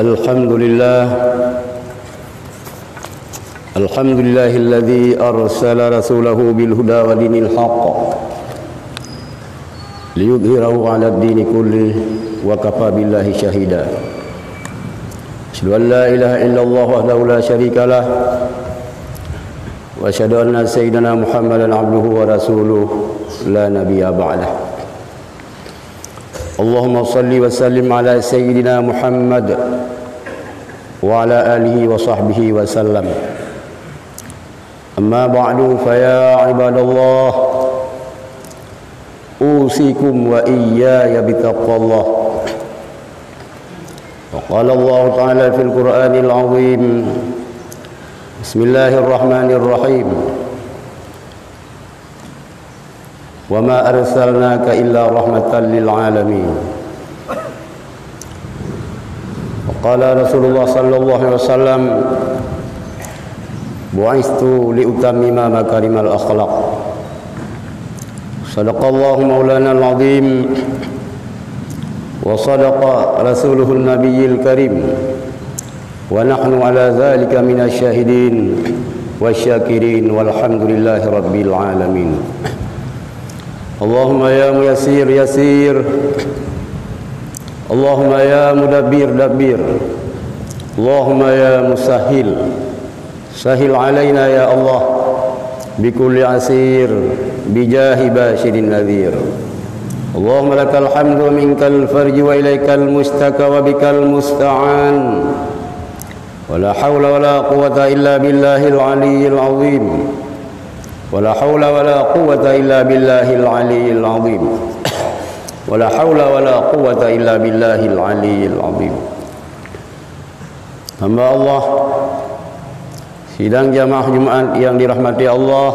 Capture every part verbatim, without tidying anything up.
Alhamdulillah. Alhamdulillahilladzi arsala rasulahu bil huda wa dinil haqq liyudhhirahu 'alad dini kullih wa kafa billahi syahida. Asyhadu an la ilaha illallah wahdahu la syarika lah. Wa asyhadu anna sayyidana Muhammadan abduhu wa rasuluh la nabiyya ba'dah. Allahumma shalli wa sallim ala sayyidina Muhammad wa ala alihi wa sahbihi wa sallam. Amma ba'du, fa ya ibadallah, usikum wa iyyaya bitaqwallah. Wa qala Allahu ta'ala fil Qur'anil azim. Bismillahirrahmanirrahim. Wa ma arsalnaka illa rahmatan lil alamin. Wa qala Rasulullah sallallahu alaihi wasallam, "Bu'istu li utammima makarimal akhlaq." Sadaqallahu maulana al-azim wa sadaqa rasuluhun nabiyil karim. Wa nahnu ala dzalika minasy syahidin wasyakirin walhamdulillahi rabbil alamin. Allahumma ya muyassir yassir. Allahumma ya mudabbir dabbir. Allahumma ya musahhil sahhil alaina ya Allah bikulli asir bijahi basyirin nadhir. Allahumma lakal hamdu wa minkal farju wa ilaikal mustaka wa bikal musta'an. Wa la haula wa la quwwata illa billahil aliyyil azim. Wa la haula wa la quwwata illa billahil aliyyil azim. Wa la haula wa la quwwata illa billahil aliyyil azim. Hamba Allah, sidang jamaah Jumaat yang dirahmati Allah,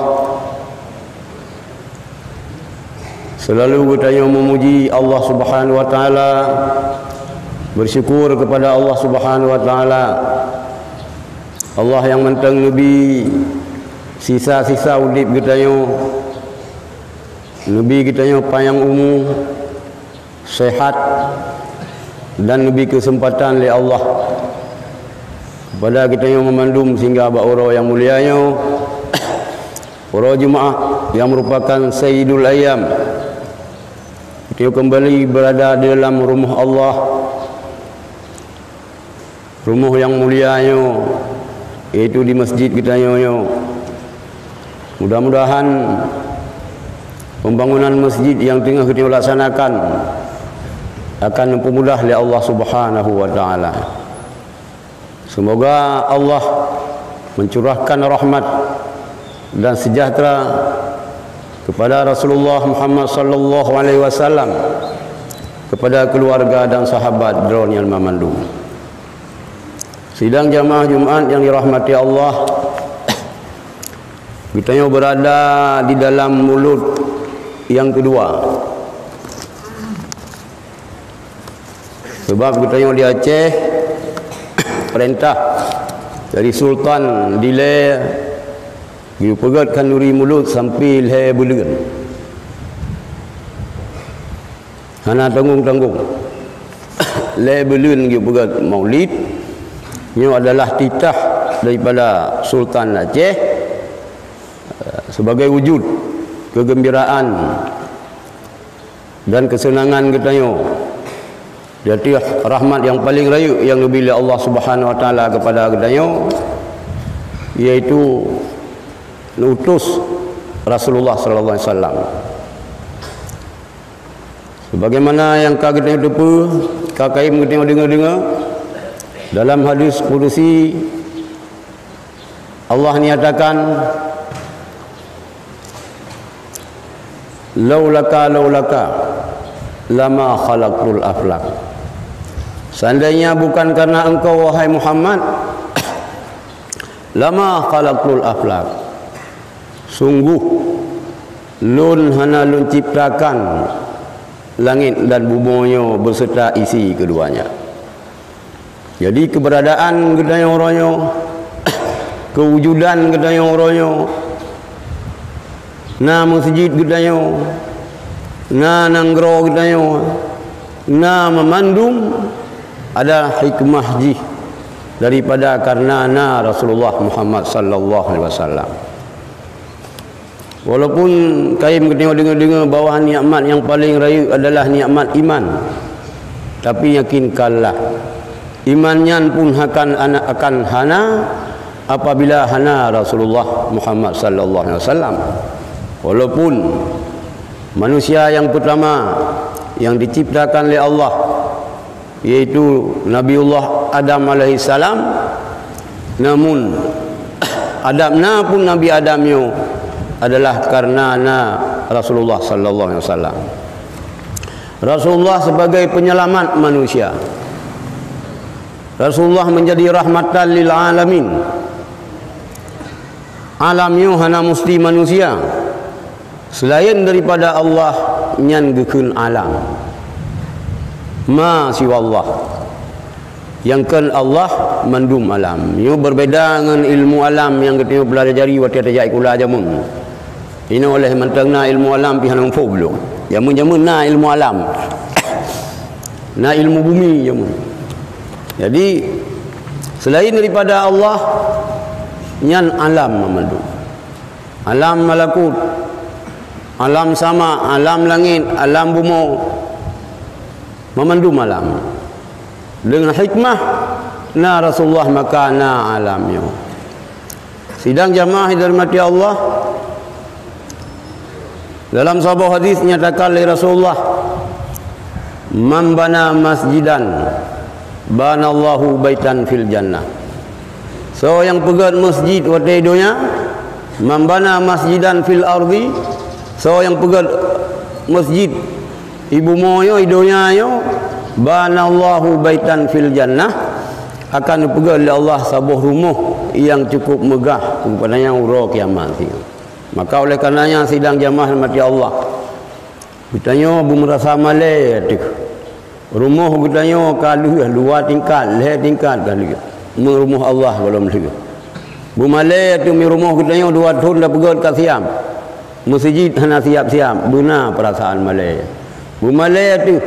selalu geutanyoe memuji Allah Subhanahu wa Taala, bersyukur kepada Allah Subhanahu wa Taala. Allah nyang mantong neubi sisa-sisa udeb geutanyoe, neubi geutanyoe panyang umu, sehat, dan neubi keuseumpatan lé Allah kepada geutanyoe meumandum sehingga bak uroe nyang mulia nyoe, uroe Jumaat nyang merupakan Sayyidul Ayyam. Geutanyoe keumbali beurada di dalam rumoh Allah, rumoh nyang mulia nyoe, yaitu di masjid geutanyoe nyoe. Mudah-mudahan pembangunan masjid nyang teungoh geutanyoe laksanakan akan neupeumudah lé Allah Subhanahu wa Taala. Semoga Allah mencurahkan rahmat dan sejahtera kepada Rasulullah Muhammad sallallahu alaihi wasallam, kepada keluarga dan sahabat droeneuh mandum. Sidang jamaah Jumaat yang dirahmati Allah, geutanyoe beurada di dalam mulod nyang keudua. Sabab geutanyoe di Aceh, peurintah dari sultan dilée geupeugot khanduri mulod sampoe lhée buleuen. Hana tanggong-tanggong. Lhée buleuen geupeugot maulid. Nyoe adalah titah daripada Sultan Aceh, eh, sebagai wujud kegembiraan dan kesenangan geutanyoe di ateueh rahmat nyang paleng rayeuk nyang neubi lé Allah Subhanahu wa Taala kepada geutanyoe, yaitu neuutus Rasulullah sallallahu alaihi wasallam. Sebagaimana nyang ka geutanyoe teupeue, ka kayém geutanyoe deungoe-deungoe, dalam hadis kudusi, Allah nyatakan, "Laulaka, laulaka, lama khalaqtul aflak." Seandainya bukan karena engkau, wahai Muhammad, lama khalaqtul aflak. Sungguh, lôn hana lôn ciptakan langét dan bumoe nyoe beserta isi keduanya. Jadi, keberadaan geutanyoe uroe nyoe, kewujudan geutanyoe uroe nyoe, na meuseujid geutanyoe, na nanggroe geutanyoe, na meumandum, Ada hikmah jih daripada karena na Rasulullah Muhammad sallallahu alaihi wasallam. Walaupun kayém geutanyoe deungoe-deungoe bahwa nikmat nyang paleng rayeuk adalah nikmat iman, tapi yakinkanlah, iman nyan pun akan, akan hana apabila hana Rasulullah Muhammad sallallahu alaihi wasallam. Walaupun manusia nyang peutama nyang diciptakan lé Allah, yaitu Nabiullah Adam alaihissalam, namun Adam na pun Nabi Adam nyoe adalah karena na Rasulullah sallallahu alaihi wasallam. Rasulullah sebagai penyelamat manusia. Rasulullah menjadi rahmatan lil alamin. Alam nyoe hana musti manusia. Selain daripada Allah, nyan geukheun alam. Ma siwa Allah. Nyang kheun Allah mandum alam. Nyoe berbeda ngon ilmu alam nyang geutanyoe pelajari watée tajak sikula jameun. Inoe lheuh mantong na ilmu alam pih hana muphom lom. Jameun-jameun na ilmu alam. Na ilmu bumi jameun. Jadi, selain daripada Allah, nyan alam mandum. Alam malakut, alam sama, alam langét, alam bumoe, mamandum alam. Deungon hikmah na Rasulullah maka na alam nyoe. Sidang jamaah yang dirahmati Allah, dalam saboh hadis nyatakan lé Rasulullah, "Man bana masjidan, banallahu baitan fil jannah." Soe nyang peugét masjid watée donya, "Man bana masjidan fil ardi," soe nyang peugét masjid i bumoe nyoe, i donya nyoe, "Banallahu baitan fil jannah," akan geupeugét lé Allah saboh rumoh nyang cukup meugah keupada nyang uroe kiamat. Maka oleh karenanya sidang jamaah mati Allah, geutanyoe beumeurasa malée teuh. Rumoh geutanyoe ka lheueh dua tingkat, lhée tingkat ka lheueh. Meurumoh Allah gohlom lheueh. Beumalée teuh meurumoh geutanyoe dua thon tapeugét ka siab. Meuseujid hana siab-siab, beuna peurasaan malée. Beumalée teuh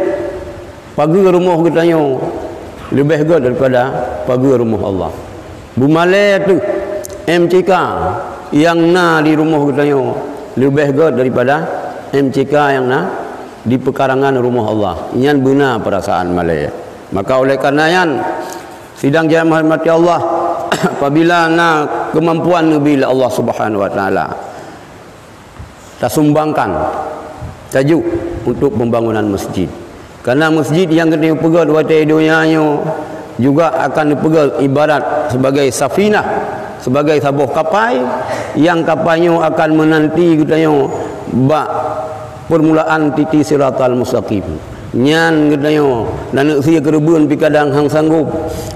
pageue rumoh geutanyoe leubeh gét daripada pageue rumoh Allah. Beumalée teuh M C K nyang na di rumoh geutanyoe leubeh gét daripada M C K nyang na di peukarangan rumoh Allah. Nyan beuna peurasaan malée. Maka oleh karena nyan, sidang jamaah mati Allah, apabila na keumampuan neubi lé Allah Subhanahu wa Taala, tasumbangkan, tajok untuk pembangunan masjid. Karena masjid nyang geutanyoe peugét watée donya nyoe juga akan geupeugét ibarat sebagai safinah, sebagai saboh kapai, nyang kapai nyoe akan meunanti geutanyoe bak permulaan titi siratal mustaqim. Nyan geutanyoe, naneuk sie keureubeuen pih kadang hang sanggob.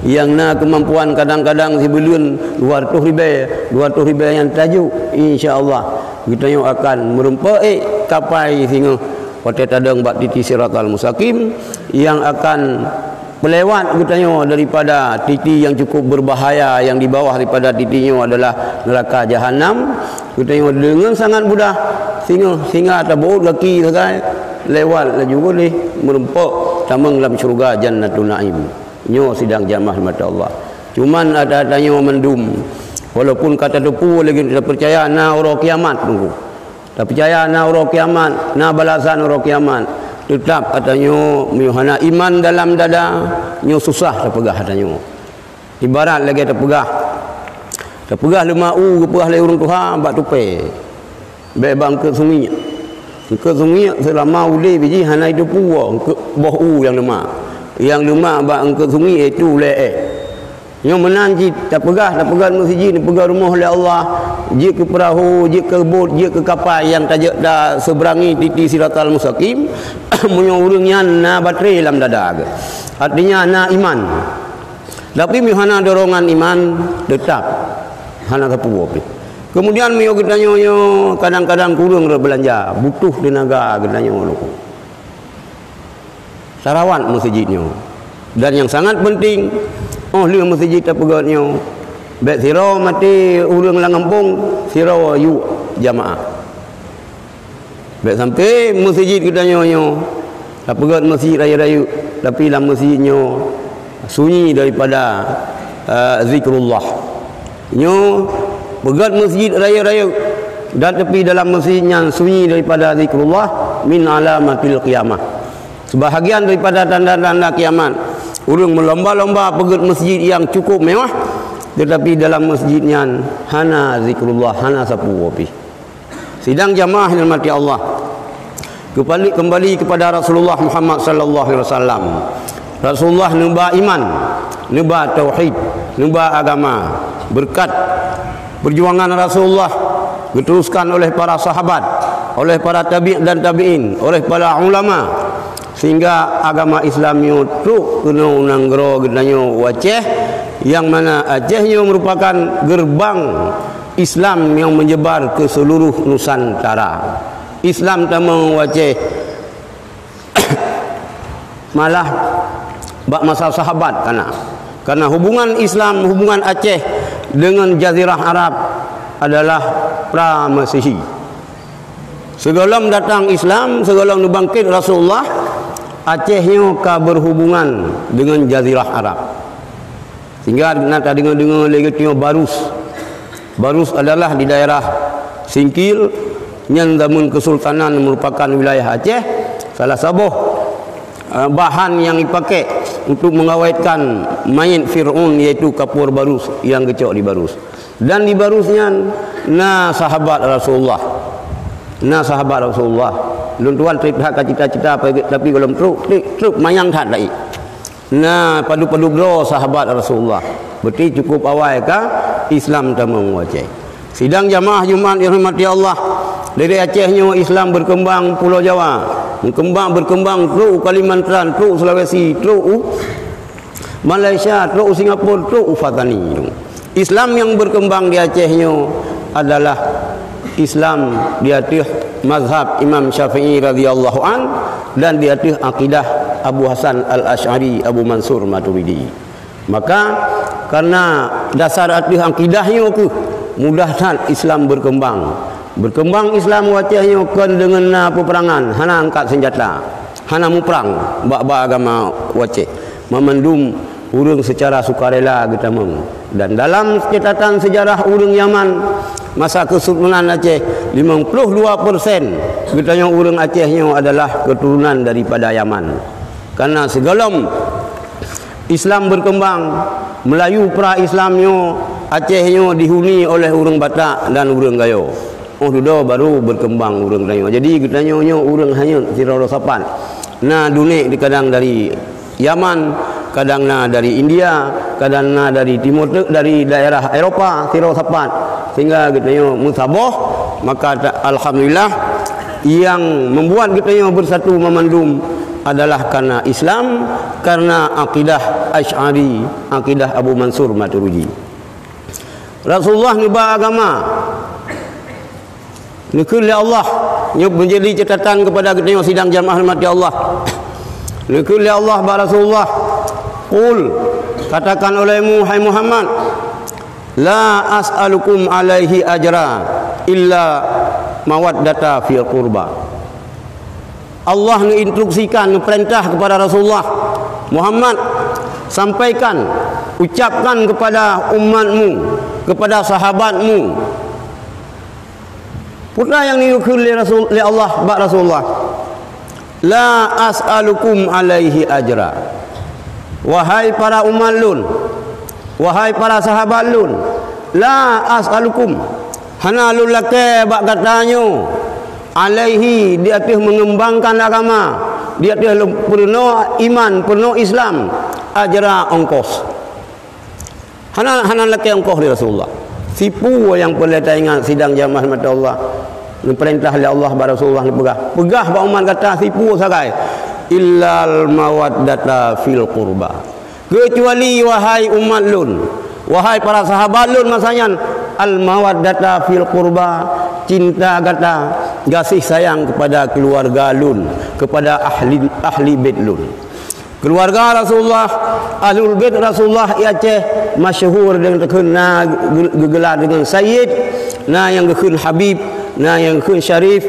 Nyang na keumampuan kadang-kadang sibuleuen dua ratus ribée, dua ratus ribée nyan tajok, insya Allah geutanyoe akan meurumpok ék kapai singoh watée tadong bak titi siratal mustaqim nyang akan peulewat geutanyoe daripada titi nyang cukup berbahaya, nyang di bawah daripada titi nyoe adalah neuraka jahanam. Geutanyoe deungon sangat mudah singoh singa tabaôt gaki sagai lewat laju boleh meurumpok tamong lam syeuruga Jannatun Naim. Nyoe sidang jamaah mata Allah. Cuman ata-ata nyoe mandum, walaupun ka tateupeue lagée tapeucaya na uroe kiamat teungku. Tapeucaya na uroe kiamat, na balasan uroe kiamat. Teutap ata nyoe meunyoe hana iman dalam dada, nyoe susah tapeugah ata nyoe. Ibarat lagée tapeugah, tapeugah leumah u geupeugah lé ureuëng tuha bak tupée. Bék bak eungkot sungiek. Eungkot sungiek seulama udeb jih hana jiteupeue eungkot boh u nyang leumah. Nyang leumah bak eungkot sungiek itu ulée éh. Nyoe meunan cit tapeugah, tapeugah meuseujid, tapeugah rumoh lé Allah, jeuet keu peurahô, jeuet keu bot, jeuet keu kapai nyang tajeuet taseuberangi titi siratal mustaqim, meunyoe ureuëng nyan na batré lam dada geuh. Artinya na iman. Tapi meunyoe hana dorongan iman, teutap hana sapeue pih. Kemudian meunyoe geutanyoe nyoe kadang-kadang kureueng rot beulanja, butuh teunaga geutanyoe lom. Tarawat meuseujid nyoe. Dan nyang sangat peunteng, óh lheueh meuseujid tapeugét nyoe, bék sidroe maté ureuëng lam gampông, sidroe yue jamaah. Bék sampoe meuseujid geutanyoe nyoe tapeugét meuseujid rayeuk-rayeuk, tapi lam meuseujid nyoe sunyi daripada, eh, zikrullah. Nyoe peugét masjid rayeuk-rayeuk dan tepi dalam masjid nyan sunyi daripada zikrullah min alamatil qiyamah. Sebahagian daripada tanda-tanda kiamat, ureuëng meulomba-lomba peugét masjid nyang cukup mewah, tetapi dalam masjid nyan hana zikrullah, hana sapeue pih. Sidang jamaah yang dirahmati Allah, kembali, kembali kepada Rasulullah Muhammad sallallahu alaihi wasallam. Rasulullah neuba iman, neuba tauhid, neuba agama. Berkat perjuangan Rasulullah diteruskan oleh para sahabat, oleh para tabi' dan tabi'in, oleh para ulama, sehingga agama Islam nyoe trok keunoe u nanggroe geutanyoe u Aceh, yang mana Aceh nyoe merupakan gerbang Islam yang menyebar ke seluruh Nusantara. Islam tamong u Aceh malah bak masa sahabat kana. Karena hubungan Islam, hubungan Aceh dengan Jazirah Arab adalah pra-Masehi. Sigohlom datang Islam, sigohlom neubangkét Rasulullah, Aceh nyoe ka berhubungan dengan Jazirah Arab. Sehingga na tadeungoe-deungoe lé geutanyoe Barus. Barus adalah di daerah Singkil, nyan zaman Kesultanan merupakan wilayah Aceh. Salah saboh, eh, bahan yang dipakai untuk mengawetkan mayit Fir'aun, yaitu kapur barus yang geucok di Barus. Dan di Barus nyan na sahabat Rasulullah. Na sahabat Rasulullah. Lôn tuan trép that ka cita-cita, tapi gohlom trok, trép, trép manyang that laén. Na padub-padub droe sahabat Rasulullah. Berarti cukup awai ka Islam tamong u Aceh. Sidang jamaah Jumat yang dirahmati Allah, dari Aceh nyoe Islam berkembang Pulau Jawa, berkembang, berkembang trok u Kalimantan, trok u Sulawesi, trok u Malaysia, trok u Singapura, trok u Fatani. Islam yang berkembang di Aceh nyoe adalah Islam di ateueh mazhab Imam Syafi'i radhiyallahu an dan di ateueh akidah Abu Hasan Al-Asy'ari, Abu Mansur Maturidi. Maka, karena dasar ateueh akidah nyoe keuh, mudah that Islam berkembang. Berkembang Islam u Aceh nyoe kon deungon na peuperangan, hana angkat senjata, hana muprang bak-bak agama u Aceh. Mamandum ureuëng secara sukarela geutamong. Dan dalam catatan sejarah ureuëng Yaman, masa Kesultanan Aceh, limong ploh dua persen geutanyoe ureuëng Aceh nyoe adalah keturunan daripada Yaman. Karena sigohlom Islam berkembang, Melayu pra-Islam nyoe, Aceh nyoe dihuni oleh ureuëng Batak dan ureuëng Gayo. Óh dudoe baru berkembang ureuëng geutanyoe. Jadi geutanyoe nyoe ureuëng hanyut sidroe-droe sapat. Na dunek di kadang dari Yaman, kadang na dari India, kadang na dari Timur Te-, dari daerah Eropa, sidroe sapat. Sehingga geutanyoe meusaboh, maka ta-, alhamdulillah, yang membuat geutanyoe bersatu mamandum adalah karena Islam, karena akidah Asy'ari, akidah Abu Mansur Maturidi. Rasulullah neuba agama, neukheun lé Allah, nyoe menjadi catatan kepada geutanyoe sidang jamaah rahmati Allah. Neukheun lé Allah bak Rasulullah, "Qul," katakan olehmu, hai Muhammad, "La as'alukum alaihi ajra illa mawaddata fil qurba." Allah neuinstruksikan, neupeurintah kepada Rasulullah, "Muhammad, sampaikan, ucapkan kepada umatmu, kepada sahabatmu." Peue nyang neukheun lé Rasul, lé Allah bak Rasulullah, "La as'alukum alaihi ajra." Wahai para umat lôn, wahai para sahabat lôn, la as'alukum, hana lôn lakée bak gata nyoe, alaihi, di ateueh mengembangkan agama, di ateueh lôn peurunoe iman, peurunoe Islam, ajra, ongkos. Hana, hana lakée ongkoh lé Rasulullah. Sipu nyang peureulée taingat sidang jamaah rahmati Allah. Neupeurintah lé Allah bak Rasulullah neupeugah. Peugah bak umat gata sipu sagai. Illal mawaddata fil qurba. Kecuali wahai umat lôn, wahai para sahabat lôn masa nyan, al mawaddata fil qurba, cinta gata, gaséh sayang kepada keluarga lôn, kepada ahli, ahli bait lôn. Keluarga Rasulullah, Ahlul Bait Rasulullah i Aceh masyhur deungon teukheun na ge-, geugelar deungon Sayyid, na nyang geukheun Habib, na nyang geukheun Syarif,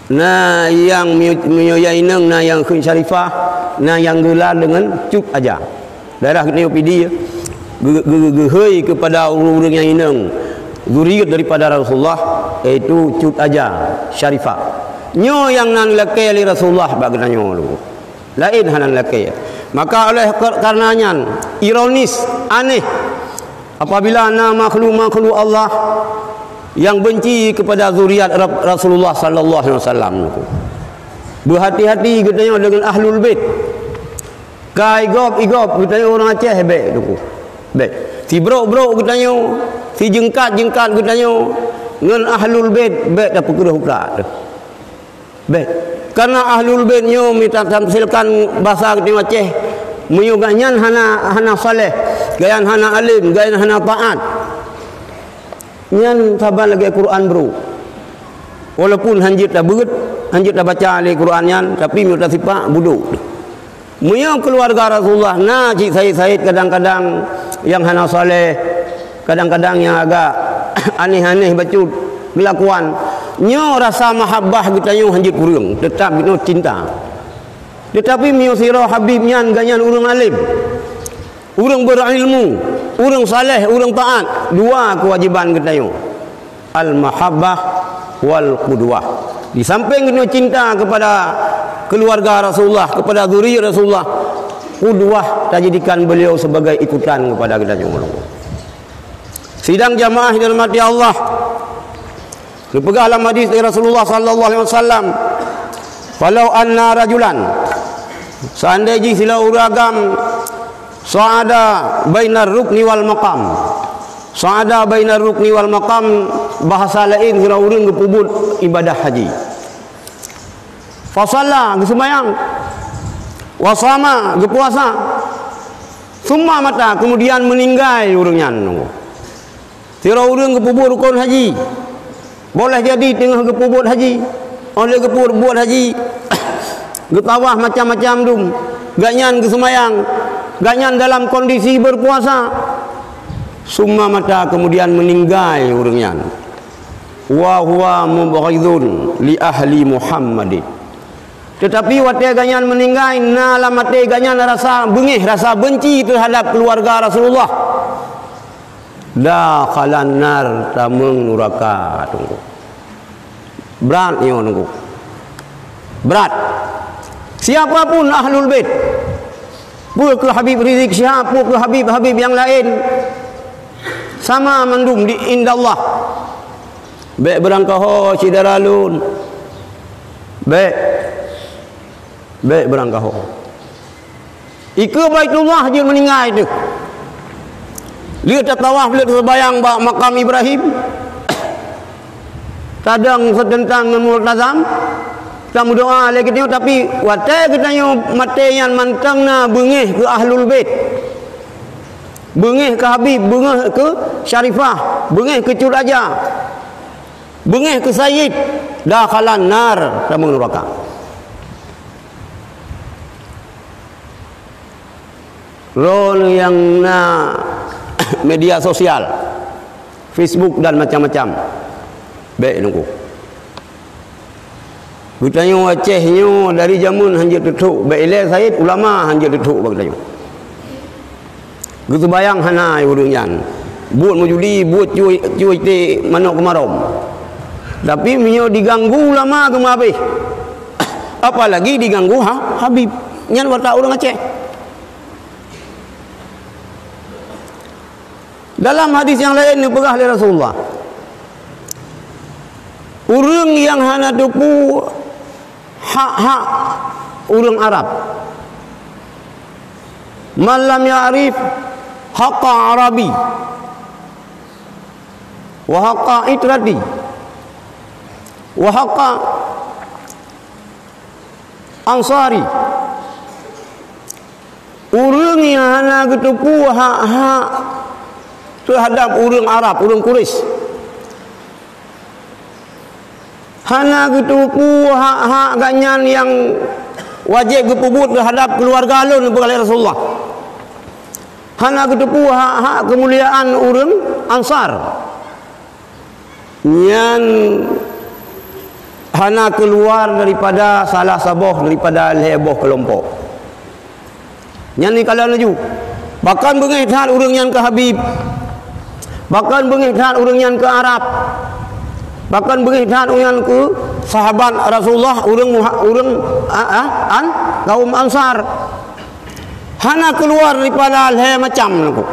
na nyang meunyo-, meunyoe inong, na nyang geukheun Syarifah, Na nyang geula deungon Cut Aja. Daerah geutanyoe Pidie geu-, geu-, geuhôi keupada ureuëng-ureuëng nyang inong zuriat daripada Rasulullah, yaitu Cut Aja Syarifah. Nyoe nyang na lakée lé Rasulullah bak geutanyoe. Laén hana lakée. Maka oleh kar-, karena nyan, ironis, aneh, apabila na makhluk-makhluk Allah yang benci kepada zuriat Ra-, Rasulullah sallallahu alaihi wasallam. Beuhati-hati geutanyoe deungon Ahlul Bait. Ka igop-igop geutanyoe ureuëng Aceh, bék, Teungku. Bék. Sibrok-brok geutanyoe, sijeungkat-jeungkat geutanyoe ngon Ahlul Bait, bék tapeukeureuh utak teuh. Bék. Karena Ahlul Bait nyoe mita tamsilkan basa geutanyoe Aceh, meunyoe gobnyan hana, hana saleh, gobnyan hana além, gobnyan hana taat. Nyan saban lagée Quran brok. Walaupun hanjeuet tabeuet, hanjeuet tabaca lé Quran nyan, tapi meunyoe tasipak, budok. Meunyoe keuluwarga Rasulullah na cit said-said kadang-kadang nyang hana saleh, kadang-kadang nyang agak aneh-aneh bacut geulakuan, nyoe rasa mahabbah geutanyoe hanjeuet kureueng, teutab geutanyoe cinta. Teutapi meunyoe sidroe Habib nyan gobnyan ureuëng além, ureuëng beurilmu, ureuëng saleh, ureuëng taat, dua keuwajéban geutanyoe. Al-mahabbah wal qudwah. Di samping geutanyoe cinta kepada keuluwarga Rasulullah, kepada zuriat Rasulullah, qudwah, tajadikan beliau sebagai ikutan kepada geutanyoe. Sidang jamaah yang dirahmati Allah, geupeugah lam hadis dari Rasulullah sallallahu alaihi wasallam, "Falau anna rajulan," seandai jih sidroe ureuëng agam, "sa'ada bainar rukni wal maqam." Sa'ada bainar rukni wal maqam, bahasa laén sidroe ureuëng geupeubuet ibadah haji. "Fasalla," geuseumayang, "wasama," geupuasa, "summa mata," kemudian meuninggai ureuëng nyan. Sidroe ureuëng geupeubuet rukon haji, boleh jadi teungoh geupeubuet haji, óh lheueh geupeubuet haji, geutawaf macam-macam dum, gobnyan geuseumayang, gobnyan dalam kondisi beupuasa, summa mata, kemudian meuninggai ureuëng nyan, wa huwa mubghidun li ahli Muhammadin. Teutapi watée gobnyan meuninggai, na lam até gobnyan rasa beungéh, rasa beunci teuhadab keuluwarga Rasulullah. Dakhalan nar, tamong nuraka, Teungku. Brat nyoe, Teungku. Brat. Siapa pun Ahlul Bait, peue keu Habib Rizik Syihab, peue keu Habib-Habib nyang laén, sama mandum di indallah. Bék beurangkaho syedara lôn. Bék. Bék beurangkaho. Ikeue Baitullah jeuet meuninggai teuh. Lheueh tatawaf, lheueh taseumayang bak makam Ibrahim, tadong seuteuntang ngon Multazam, tameudoá lé geutanyoe, tapi watée geutanyoe maté nyan mantong na beungéh keu Ahlul Bait. Beungéh keu Habib, beungéh keu Syarifah, beungéh keu Cut Aja, beungéh keu Sayyid, dakhalan nar, tamong nuraka. Droeneuh nyang na media sosial, Facebook dan macam-macam, bék, Teungku. Geutanyoe Aceh nyoe dari jameun hanjeuet teutrok, bék ilée Said, ulama hanjeuet teutrok bak geutanyoe. Geuseumayang hana ureuëng nyan. Buet meujudi, buet cuy, cuy té manok keumarom. Tapi meunyoe diganggu ulama, geumeuhabéh. Apalagi diganggu ha-, Habib. Nyan watak ureuëng Aceh. Dalam hadis nyang laén neupeugah lé Rasulullah, ureuëng nyang hana teupeu hak-hak ureuëng Arab, "Man lam ya'rif haqqa Arabi, wa haqqa itrati, wa haqqa Ansari." Ureuëng nyang hana geuteupeue hak-hak teuhadap ureuëng Arab, ureuëng Quraisy, hana geuteupeue hak-hak gobnyan nyang wajéb geupeubuet teuhadap keuluwarga lôn, neupeugah lé Rasulullah. Hana geuteupeue hak-hak keumuliaan ureuëng Ansar. Nyan hana keuluar daripada salah saboh daripada lhée boh keulompok. Nyan ni kala laju. Pakon beungéh that ureuëng nyan keu Habib. Pakon beungéh that ureuëng nyan keu Arab. Pakon beungéh that ureuëng nyan keu sahabat Rasulullah, ureuëng muha-, ureuëng, a, a, an, kaum Ansar. Hana keuluar daripada lhée macam nangku.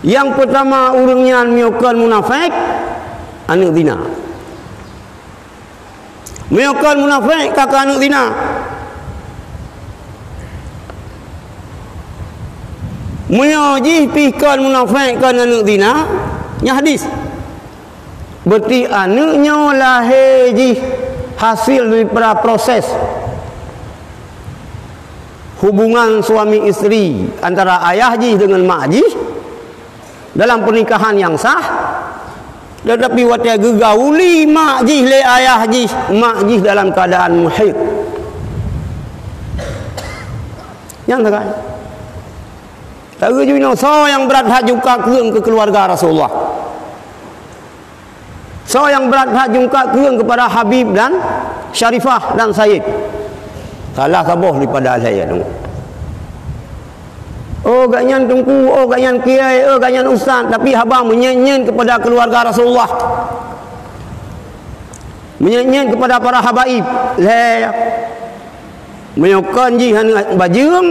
Nyang peutama ureuëng nyan meunyoe kon munafék, aneuëk zina. Meunyoe kon munafék, ka keu aneuëk zina. Meunyoe jih pih kon munafék, kon aneuëk zina, nyan hadis. Berarti aneuëk nyoe lahé jih hasil daripada proses hubungan suami isteri antara ayah jih dengan mak jih dalam pernikahan yang sah, tetapi watée geugauli mak jih lé ayah jih, mak jih dalam keadaan muhid. Nyan sagai. Lagée jinoe, soe nyang brat that jungka keueng keu keuluwarga Rasulullah? Soe nyang brat that jungka keueng keupada Habib dan Syarifah dan Said? Salah saboh daripada lhée nyoe. Oh, gobnyan teungku, oh, gobnyan kiai, oh, gobnyan ustaz, tapi haba meunyen-nyen keupada keuluwarga Rasulullah. Meunyen-nyen keupada para habaib, lhée. Meunyoe kon jih aneuëk bajeueng,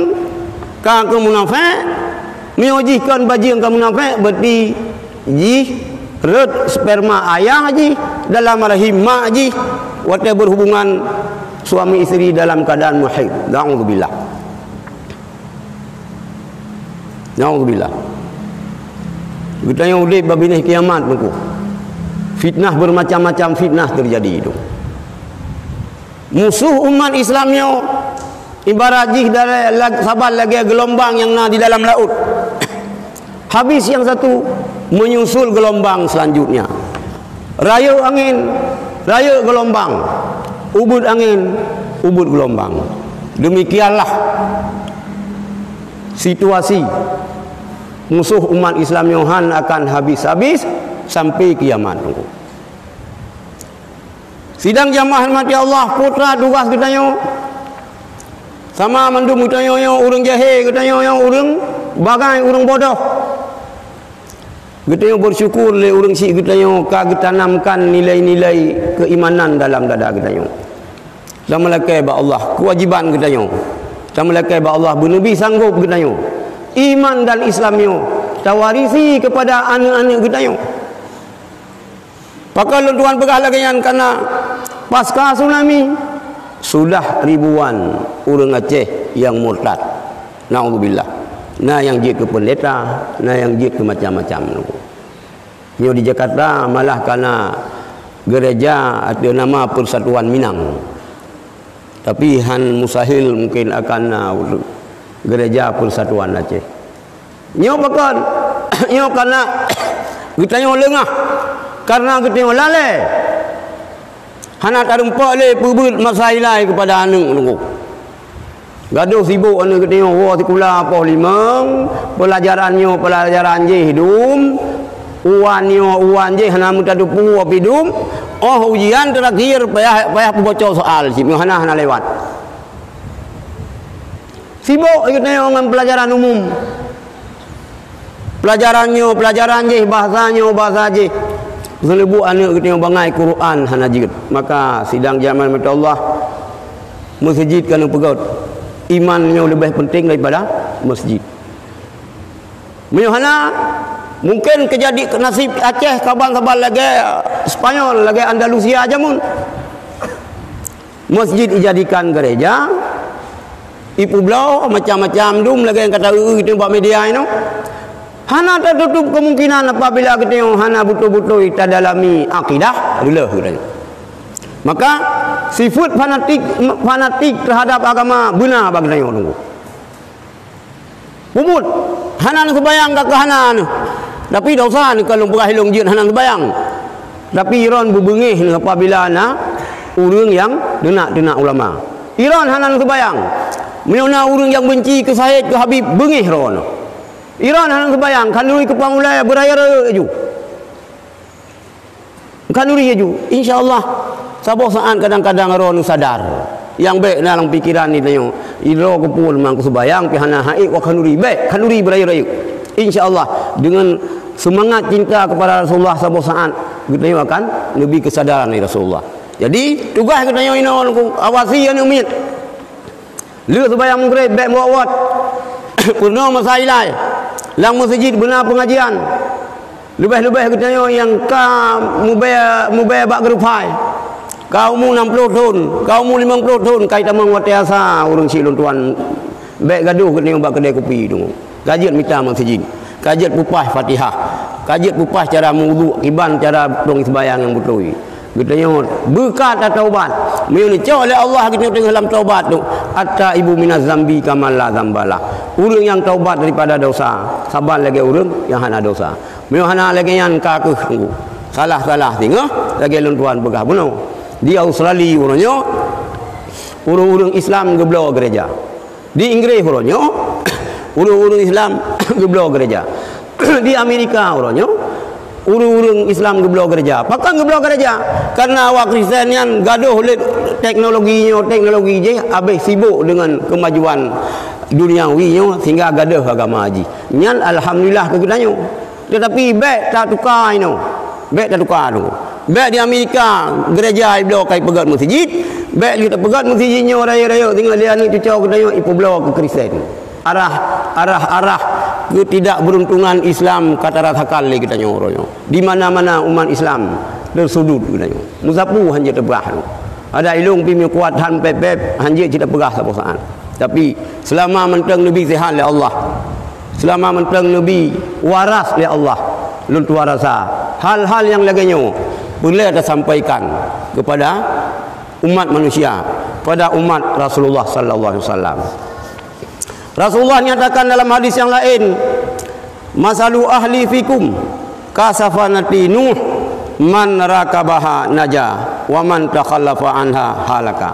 ka keu munafék, meunyoe jih kon bajeueng ka munafék, berarti jih rhot sperma ayah jih dalam rahim mak jih watée berhubungan suami isteri dalam keadaan muhid. Naudzubillah. Naudzubillah. Geutanyoe udeb bak binéh kiamat nangku. Fitnah bermacam-macam fitnah terjadi itu. Musoh umat Islam nyoe ibarat jih dari lag-, saban lagée geulumbang nyang na di dalam laôt. Habis nyang satu, menyusul geulumbang selanjutnya. Rayeuk angén, rayeuk geulumbang. Ubeuet angén, ubeuet geulumbang. Demikianlah situasi musoh umat Islam nyoe han akan habis-habis sampai kiamat. Sidang jamaah rahmati Allah, putra tugas geutanyoe. Sama mandum geutanyoe nyoe ureuëng jahé, geutanyoe nyoe ureuëng bagai, ureuëng bodoh. Geutanyoe bersyukur lé ureuëng syiek geutanyoe ka geutanamkan nilai-nilai keimanan dalam dada geutanyoe. Tameulakée bak Allah keuwajiban geutanyoe. Tameulakée bak Allah beuneubri sanggob geutanyoe. Iman dan Islam nyoe tawarisi keupada aneuëk-aneuëk geutanyoe. Pakon lôn tuan peugah lagée nyan? Karena pasca tsunami, sudah ribuan ureuëng Aceh nyang murtad. Naudzubillah. Na nyang jeuet keu peundeta, na nyang jeuet keu macam-macam. Nyoe di Jakarta malah kana gereja ateueh nama Persatuan Minang. Tapi han mustahil mungkin akan na gereja Persatuan Aceh. Nyoe pakon? Nyoe kana geutanyoe leungah, karena geutanyoe lalée. Hana tarumpok lé peubeuet masa ilai keupada aneuëk nunggu. Gadôh sibok aneuëk geutanyoe woe sikula poh limong, peulajaran nyoe peulajaran jih dum, uwan nyoe uwan jih hana meutatupeue pih dum, óh ujian terakhir payah, payah peuboco soal cit, nyoe hana, hana lewat. Sibok geutanyoe ngon peulajaran umum. Peulajaran nyoe peulajaran jih, bahasa nyoe bahasa jih. Seuleubu aneuëk geutanyoe bangai Quran hana jeuet. Maka sidang jamaah rahmati Allah, meuseujid ka neupeugét, iman nyoe leubeh penting daripada meuseujid. Meunyoe hana, mungkin keujadi nasib Aceh kaban saban lagée Spanyol, lagée Andalusia jameun. Meuseujid ijadikan gereja, ipeubloe macam-macam dum lagée nyang ka ta-eu-eu geutanyoe bak media inoe. Hana tatutup kemungkinan apabila geutanyoe hana beutôi-beutôi tadalami akidah, reuloh geutanyoe. Maka sifeuet fanatik, fanatik terhadap agama beuna bak geutanyoe tunggu. Peubuet, hana neuseubayang ka keuh hana neuh. Tapi dosa neuh ka lôn peugah ilôn jeuet hana neuseubayang. Tapi droen beubeungéh neuh apabila na ureuëng nyang teunak-teunak ulama. Droen hana neuseubayang. Meunyoe na ureuëng nyang beunci keu Said, keu Habib, beungéh droen. Droen hana neuseubayang, khanuri keu pangulée beuraya-raya laju. Khanuri laju, insya Allah, saboh saát kadang-kadang droen sadar. Nyang bék na lam pikeran geutanyoe, idroe keupeue lam keu seumayang pih hana, han ék wak khanduri, bék khanduri beurayeuk-rayeuk. Insya Allah, deungon seumangat cinta kepada Rasulullah, saboh saát geutanyoe akan neubi keusadaran dari Rasulullah. Jadi, tugaih geutanyoe inoe awasi aneuk miet. Lheueh seumayang Maghrib bék meuwot-wot. Peurunoe masa ilai. Lam meuseujid beuna peungajian. Leubeh-leubeh geutanyoe nyang ka mubée, mubée bak geurupai. Ka umu nam ploh thon, ka umu limong ploh thon, ka jitamong watée asa ureuëng syiek lôn tuan. Bék gadôh geutanyoe bak keudée kupi tu. Ka jeuet mita meuseujid. Ka jeuet peupah Fatihah. Ka jeuet peupah cara meuwudhu, kiban cara trong seumayang nyang beutôi. Geutanyoe beuka tataubat. Meunyoe neucok lé Allah geutanyoe teungoh lam taubat tu, "At-taibu minaz zambi kaman la zambalah." Ureuëng nyang taubat daripada dosa, saban lagée ureuëng nyang hana dosa. Meunyoe hana lagée nyan ka kheueh teungku. Salah-salah singoh lagée lôn tuan peugah bunoe. Di Australia uroe nyoe, ureuëng-ureuëng Islam geubloe gereja. Di Inggréh uroe nyoe, ureuëng-ureuëng Islam geubloe gereja. Di Amerika uroe nyoe, ureuëng-ureuëng Islam geubloe gereja. Pakon geubloe gereja? Karena awak Kristen nyan gadôh lé teknologi nyoe, teknologi jih habéh sibuk deungon kemajuan duniawi nyoe sehingga gadôh agama jih. Nyan alhamdulillah keu geutanyoe. Tetapi bék tatuka inoe. Bék tatuka tu. Bék di Amerika gereja ibloe ka ipeugét meuseujid, bék lheueh tapeugét meuseujid nyoe rayeuk-rayeuk singoh lé aneuk cucoe geutanyoe ipeubloe keu Kristen. Arah, arah-arah ketidakberuntungan Islam ka tarasakan lé geutanyoe uroe nyoe. Di mana-mana umat Islam teusudut geutanyoe. Meusapeue hanjeuet teupeugah tu. Adak ilong pih meukuat han pép-pép hanjeuet cit teupeugah saboh saát. Tapi selama mantong neubi sihat lé Allah, selama mantong neubi waras lé Allah, lôn tuan rasa hal-hal nyang lagée nyoe peureulée tasampaikan kepada umat manusia, pada umat Rasulullah sallallahu alaihi wasallam. Rasulullah nyatakan dalam hadis nyang laén, "Masalu ahli fikum kasafinati Nuh, man rakabaha naja, wa man takhallafa anha halaka."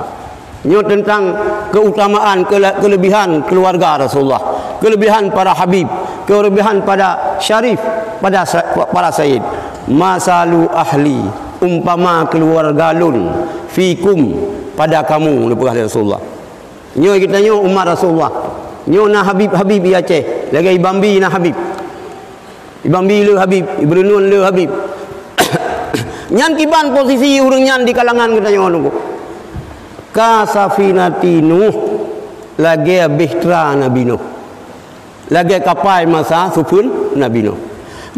Nyoe teuntang keutamaan, keule-, kelebihan keluarga Rasulullah, kelebihan para habib, kelebihan pada syarif, pada sa-, para sayyid. "Masalu ahli, umpama keluarga lôn, fikum, pada kamu," neupeugah lé Rasulullah. Nyoe geutanyoe umat Rasulullah. Nyoe na habib-habib di Aceh, lagée i Bambi na habib. I Bambi le habib, i Beureunuen le habib. Nyan kiban posisi ureuëng nyan di kalangan geutanyoe nunggu. Kasafinati Nuh, lagée bahtera Nabi Nuh. Lagée kapai masa sufeun Nabi Nuh.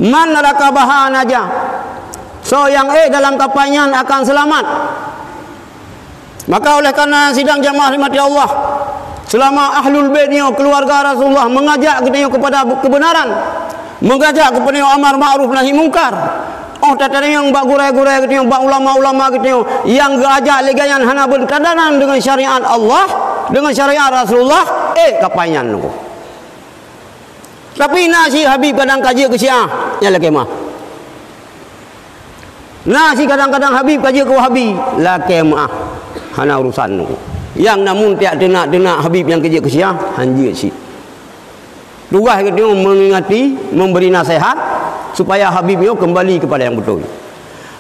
Man rakabaha naja. Soe nyang ék dalam kapai nyan akan seulamat. Maka oleh karena sidang jamaah rahmati Allah, selama Ahlul Bait nyoe keluarga Rasulullah mengajak geutanyoe kepada kebenaran, mengajak geutanyoe amar ma'ruf nahi mungkar, oh tatanyong bak gurée-gurée geutanyoe, bak ulama-ulama geutanyoe nyang geuajak lé gobnyan hana beutadanan deungon syariat Allah, deungon syariat Rasulullah, ék kapai nyan nunggu. Tapi na si habib kadang ka jeuet keu Syiah, nyan lakée meuah. Na si kadang-kadang habib ka jeuet keu Wahabi, lakée meuah. Hana urusan nunggu. Nyang namun tiak teunak-teunak habib nyang ka jeuet keu Syiah, han jeuet cit. Tugaih geutanyoe mengingati, memberi nasihat supaya habib nyoe kembali kepada yang betul.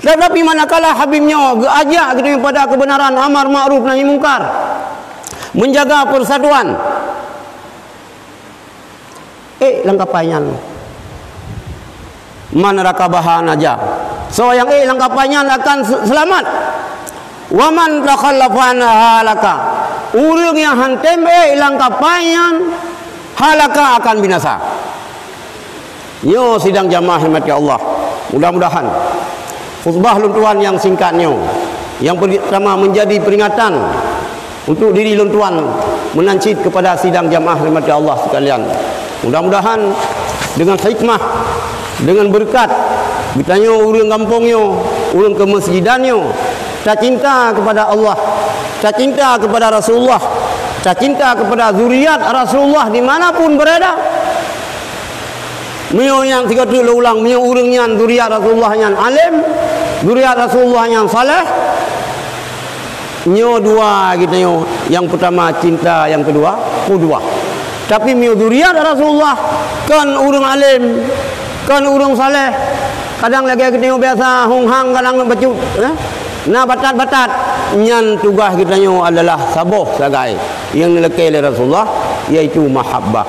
Tetapi manakala habib nyoe geuajak geutanyoe pada kebenaran, amar ma'ruf nahi mungkar, menjaga persatuan, ék lam kapai nyan. Man rakabaha naja. Soe nyang ék lam kapai nyan akan se-, seulamat. Wa man takhallafa anha halaka. Ureuëng nyang han tem ék lam kapai nyan, halaka, akan binasa. Nyoe sidang jamaah rahmati Allah. Mudah-mudahan khutbah lôn tuan nyang singkat nyoe, nyang pertama menjadi peringatan untuk diri lôn tuan meunan cit kepada sidang jamaah rahmati Allah sekalian. Mudah-mudahan dengan hikmah, dengan berkat, geutanyoe ureuëng gampông nyoe, ureuëng keumeusijidan nyoe, tacinta kepada Allah, tacinta kepada Rasulullah, tacinta kepada zuriat Rasulullah di mana pun berada. Meunyoe nyang sigoe teuk lôn ulang, meunyoe ureuëng nyan zuriat Rasulullah nyan além, zuriat Rasulullah nyan saleh, nyoe dua geutanyoe, nyang peutama cinta, nyang keudua qudwah. Tapi meunyoe zuriat Rasulullah kon ureuëng além, kon ureuëng saleh, kadang lagée geutanyoe biasa hong hang kadang bacut, eh? Na batat-batat, nyan tugaih geutanyoe adalah saboh sagai nyang neulakée lé Rasulullah, yaitu mahabbah.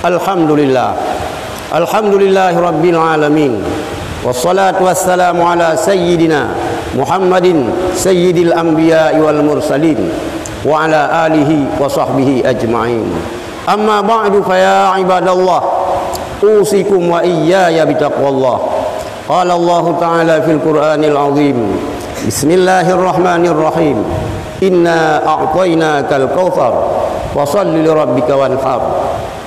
Alhamdulillah. Alhamdulillahirabbil alamin. Wassalatu wassalamu ala sayyidina Muhammadin sayyidil anbiya'i wal mursalin wa ala alihi wa sahbihi ajma'in. Amma ba'du, fa ya ibadallah, usikum wa iyyaya bitaqwallah. Qala Allahu ta'ala fil Qur'anil azim. Bismillahirrahmanirrahim. Inna a'tainakal kautsar. Fasalli li rabbika wanhar.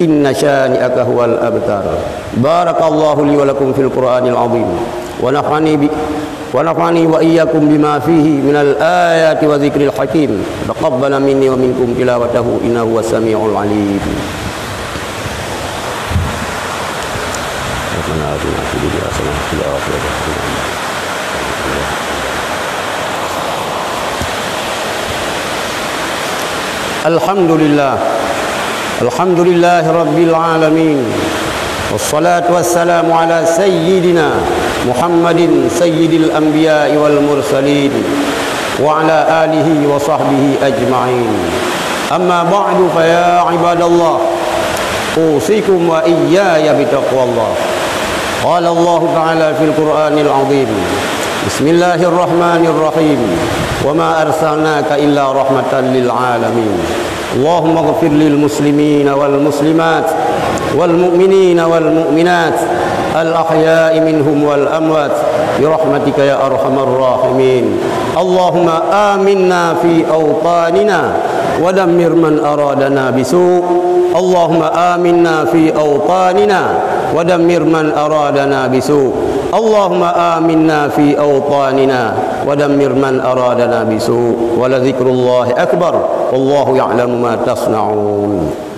Inna syani'aka huwal abtar. Barakallahu li wa lakum fil Qur'anil azim. Wa nafa'ani bi, wa nafa'ani wa iyyakum bima fihi minal ayati wa dzikril hakim. Taqabbala minni wa minkum tilawatahu innahu huwas samiul alim. Rabbana atina fid dunya hasanah wa fil akhirati hasanah. Alhamdulillah. Alhamdulillahirabbil alamin. Wassalatu wassalamu ala sayyidina Muhammadin sayyidil anbiya'i wal mursalin wa ala alihi wa sahbihi ajma'in. Amma ba'du, fa ya ibadallah, usikum wa iyyaya bitaqwallah. Qala Allahu ta'ala fil Qur'anil azim. Bismillahirrahmanirrahim. Wa ma arsalnaka illa rahmatan lil alamin. Allahumma ighfir lil muslimina wal muslimat wal mu'minina wal mu'minat al ahya'i minhum wal amwat bi rahmatika ya arhamar rahimin. Allahumma aminna fi awtanina wa dammir man aradana bisu. Allahumma aminna fi awtanina wa dammir man aradana bisu. Allahumma aminna fi awtanina wa dammir man aradana bisu. Wa la dzikrullahi akbar. Wallahu ya'lamu ma tasna'un.